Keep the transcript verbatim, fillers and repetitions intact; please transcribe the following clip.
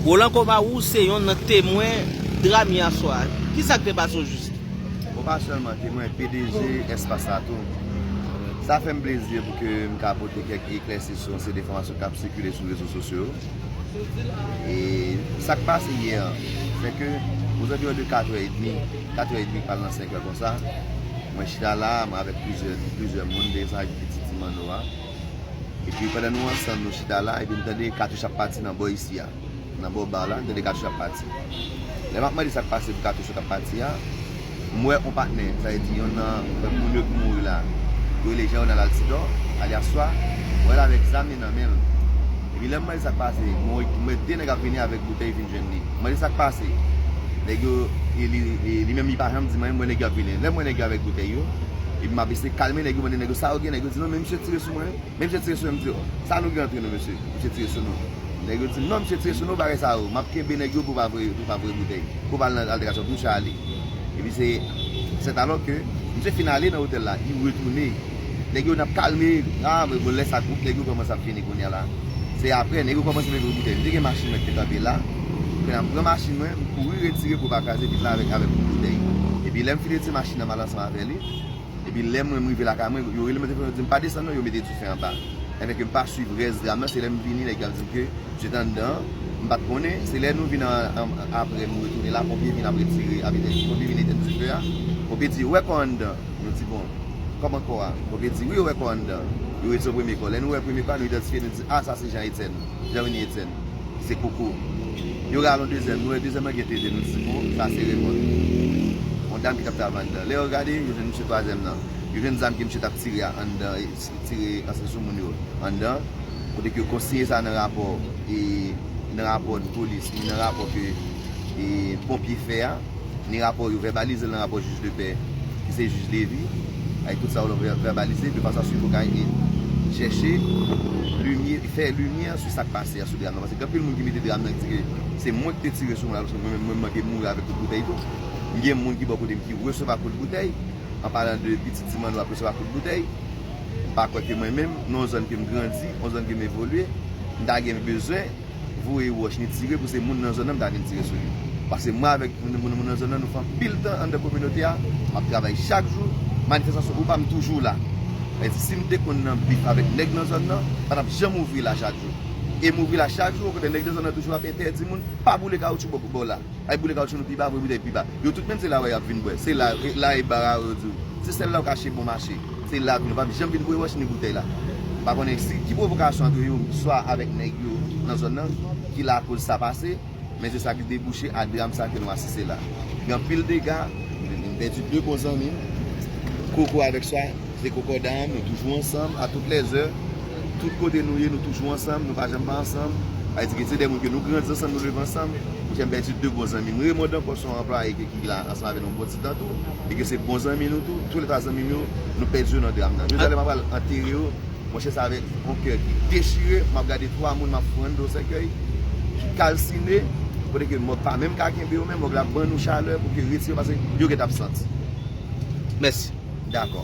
Roland Comar, ou se yonn nan temwen dram yè swa. Kisa k te pase w jis? Ou pa sèlman temwen, P D G espas la tou. Sa fè m plezi pou ke m ka pote kèk eklèsisyon sou de enfòmasyon k ap sikile sou rezo sosyo yo. E sa k pase yè an, se ke, ozansò de katrè edmi, katrè edmi pral nan senkè konsa, mwen chita la, mwen avèk plizyè, plizyè moun, de sa ki pitit ti Manno a. Epi pandan nou ansanm, nou chita la, epi m tande katouch ap pati nan bò isi a, nan bò ba la, m tande katouch ap pati. Lè m ap mande sa k pase pou katouch yo k ap pati a, m wè yon patnè, sa vle di yonn nan moun yo ki mouri la, yo rele Jean Ronald Altidor, alyas Swa, m wè l avèk zam li nan men l. Epi lè m mande sa k pase, m wè, m wè de nèg ap vini avèk boutèy vin jwenn li. M mande sa k pase. Nèg yo, e li, e li menm li pa janm di m anyen, m wè nèg yo ap vini. Lè m wè nèg yo avèk boutèy yo, epi m ap eseye kalme nèg yo, mande nèg yo sa yo gen, nèg yo di non, men misye tire sou mwen. Men misye tire sou mwen, m di, sa nou gen antre nou, mesye? Misye tire sou nou. Nèg yo di, non, misye tire sou nou, bagay sa yo. M ap kenbe nèg yo pou pa voye, pou pa voye boutèy. Pou pa al nan altèkasyon, pou misye ale. Epi se, sèt alò ke misye fin ale nan otèl la, li retounen. Nèg yo n ap kalme, a, men bon, lè sa gwoup nèg yo kòmanse ap fini kounye a la. Se apre, nèg yo kòmanse leve boutèy. M te gen machin mwen ki te kanpe la. Kounye a, m pran machin mwen, m kouri retire pou pa kraze vit la avèk, avèk boutèy. Epi lè m fin retire machin nan, m al ansanm avè li. Epi lè mwen m rive lakay mwen, yo rele mwen telefòn, yo di m pa desann non, yo mete dife anba. Enben ke m pa swiv rès dram nan, se lè m vini, nèg yo ap di m ke misye te anndan an, m pa t konnen. Se lè nou vin an, an, apre nou retounen la, ponpye vin ap retire, ap etèn, ponpye vin etèn dife a. Ponpye di, ou wè kò anndan? Nou di, bon, kòman kò a? Ponpye di, wi, yo wè kò anndan. Yo retire premye kò. Lè nou wè premye kò a, nou idantifye, nou di, a, sa se Jean Etienne. Jean Rene Etienne. Se koko. Yo rale yon dezyèm, nou wè dezyèm nan gen tete, nou di, bon, sa se repòt. Yon dam ki t ap travay anndan. Lè yo gade, yo jwenn misye twazyèm nan. Yo jwenn zam ke misye t ap tire a anndan, e, tire ansanm sou moun yo anndan. Kote ke yo konsiyen sa nan rapò, e, nan rapò polis, e nan rapò ke, e, ponpye fè a. Ni rapò yo vèbalize l nan rapò jij de pè, ki se jij Lévy. Ay tout sa yo vè- vèbalize, de fason a swiv pou ka e chèche limyè, fè limyè sou sa k pase a sou dram nan. Paske gen anpil moun ki mete dram nan, ki di ke se mwen ki te tire sou moun la, paske mwen menm, mwen manke mouri avèk kout boutèy tou. M gen moun ki bò kote m ki resevwa kout boutèy, an palan de pitit ti Manno ap resevwa kout boutèy. M pa kwè ke mwen menm, nan yon zòn ke m grandi, yon zòn ke m evolye, m ta gen bezwen voye wòch ni tire pou se moun nan zòn nan m ta vin tire sou li. Paske mwen avèk moun, moun, moun nan zòn nan, nou fè anpil tan anndan kominote a, m ap travay chak jou, manifestasyon ou pa m toujou la. Sa vle di, si m te konn nan bif avèk nèg nan zòn nan, pa t ap janm ouvri la chak jou. E m ouvri la chak jou, okontrè, nèg nan zòn nan toujou ap entèdi moun pa boule kawoutchou bò, bò la. Ay boule kawoutchou nou pi ba, voye boutèy pi ba. Yo tout menm se la wè y ap vin bwè. Se la, la e bara yo di w. Se sèl la w ka achte bon mache. Se la vin, yo p ap janm vin voye wòch ni boutèy la. M pa konnen si ki pwovokasyon ant yo, swa avèk nèg yo nan zòn nan, ki lakoz sa pase, men se sa ki debouche a dram sa ke nou asiste la. Gen anpil dega, m pèdi de bon zanmi m, Koko avèk Swa, se kòkòda m, nou toujou ansanm, a tout lèzè, tout kote nou ye, nou toujou ansanm, nou pa janm pa ansanm. Sa vle di ke se de moun ke nou grandi ansanm, nou leve ansanm. Monchè, m pèdi de bon zanmi m. Raymond ankò se yon anplwaye ke ki la ansanm avè nou yon bon ti tan tou, e ke se bon zanmi nou tou, toulètwa zanmi m yo, nou pèdi yo nan dram nan. Jodi a lè m ap al antere yo, monchè, se avèk yon kè ki dechire, m ap gade twa moun, m ap fouye anndan yon sèkèy ki kalsine, kote ke mòg pa menm ka kenbe yo, men mòg la ban nou chalè pou ke retire yo, paske yo gentan ap santi. Mèsi. Dakò.